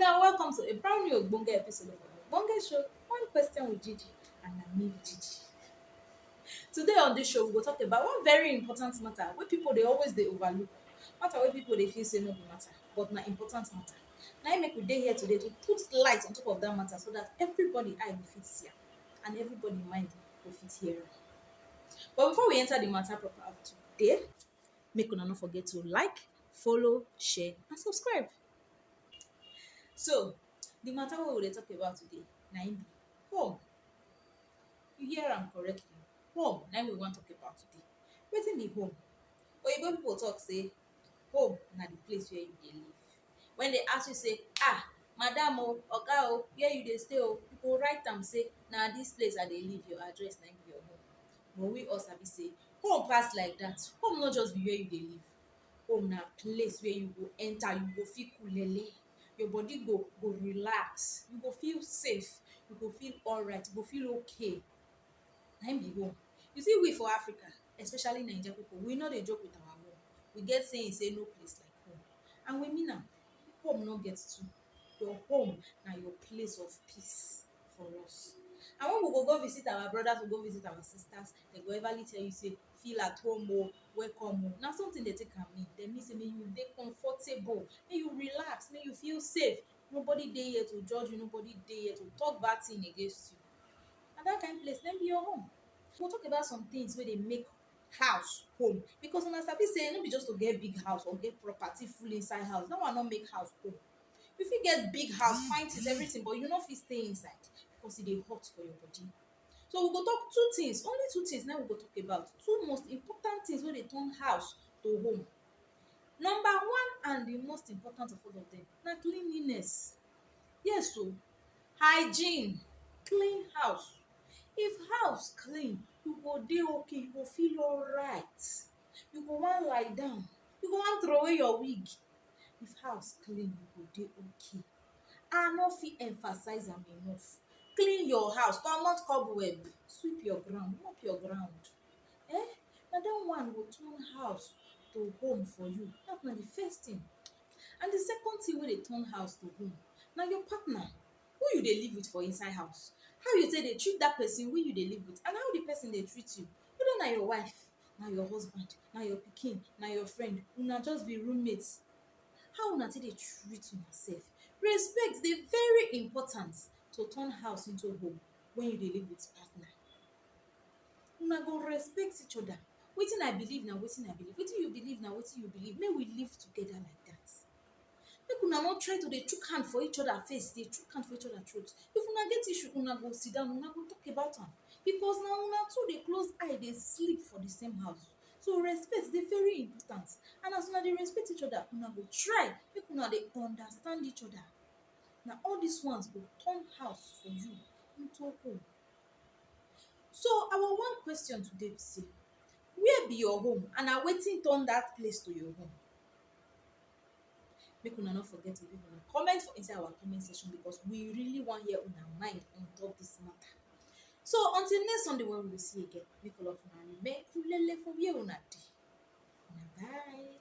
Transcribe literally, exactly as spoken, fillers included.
And welcome to a brand new ogbonge episode of our ogbonge show, One Question with Gigi, and na me be Gigi. Today on this show, we go talk about one very important matter wey people dey always dey overlook, matter wey people dey feel say no be matter, but na important matter. Na im make we dey here today to put light on top of that matter so that everybody eye go fit see am and everybody mind go fit hear am. But before we enter the matter proper of today, make una no forget to like, follow, share and subscribe. So, the matter wey we dey talk about today na im be home. You hear am correctly, home na im we wan talk about today. Wetin be home? Oyibo people talk say home na the place where you dey live. When they ask you say, "Ah, madam o, oga o, where you dey stay o?" You go write am say, "Na this place I dey live, your address na im be your home." But we all sabi say home pass like that. Home no just be where you dey live. Home na place where you go enter, you go feel kulele. Your body go go relax. You go feel safe. You go feel alright. You go feel okay. Na im be home. You see, we for Africa, especially Naija people, we no dey joke with our home. We get saying say no place like home. And we mean am. Home no get two. Your home na your place of peace for us. And when we go go visit our brothers, we go visit our sisters, they go everly tell you say, "Feel at home o, welcome o." Na something they take am mean. They mean say make you dey comfortable, make you relax, make you feel safe. Nobody dey here to judge you, nobody dey here to talk bad thing against you. And that kind place, then be your home. We'll talk about some things where they make house home, because una sabi say no be just to get big house or get property full inside house. That one no make house home. You fit get big house, fine things, everything, but you no fit stay inside because e dey hot for your body. So we go talk two things, only two things now we go talk about. Two most important things wey dey turn house to home. Number one and the most important of all of them na cleanliness. Yes o, hygiene, clean house. If house clean, you go dey okay, you go feel alright. You go wan lie down, you go wan throw away your wig. If house clean, you go dey okay. I no fit emphasize am enough. Clean your house, comot cobweb, sweep your ground, mop your ground. Eh? Na that one go turn house to home for you. That na the first thing. And the second thing wey dey turn house to home na your partner. Who you dey live with for inside house? How you take dey treat that person wey you dey live with, and how the person dey treat you? Whether na your wife, na your husband, na your pikin, na your friend, una just be roommates. How una take dey treat una sef? Respect dey very important to turn house into home when you dey live with partner. Una go respect each other. Wetin I believe na wetin I believe. Wetin you believe na wetin you believe. Make we live together like that. Make una no try to dey chook hand for each other face, dey chook hand for each other throat. If una get issue, una go sit down, una go talk about am. Because na una two dey close eye dey sleep for the same house. So respect dey very important. And as una dey respect each other, una go try make una dey understand each other. Na all these ones go turn house for you into home. So our one question today be say, where be your home and na wetin turn that place to your home? Make una no forget to leave una comment for inside our comment section because we really wan hear una mind on top this matter. So until next Sunday when we go see again, make all of una remain kulele for where una dey. Una bye.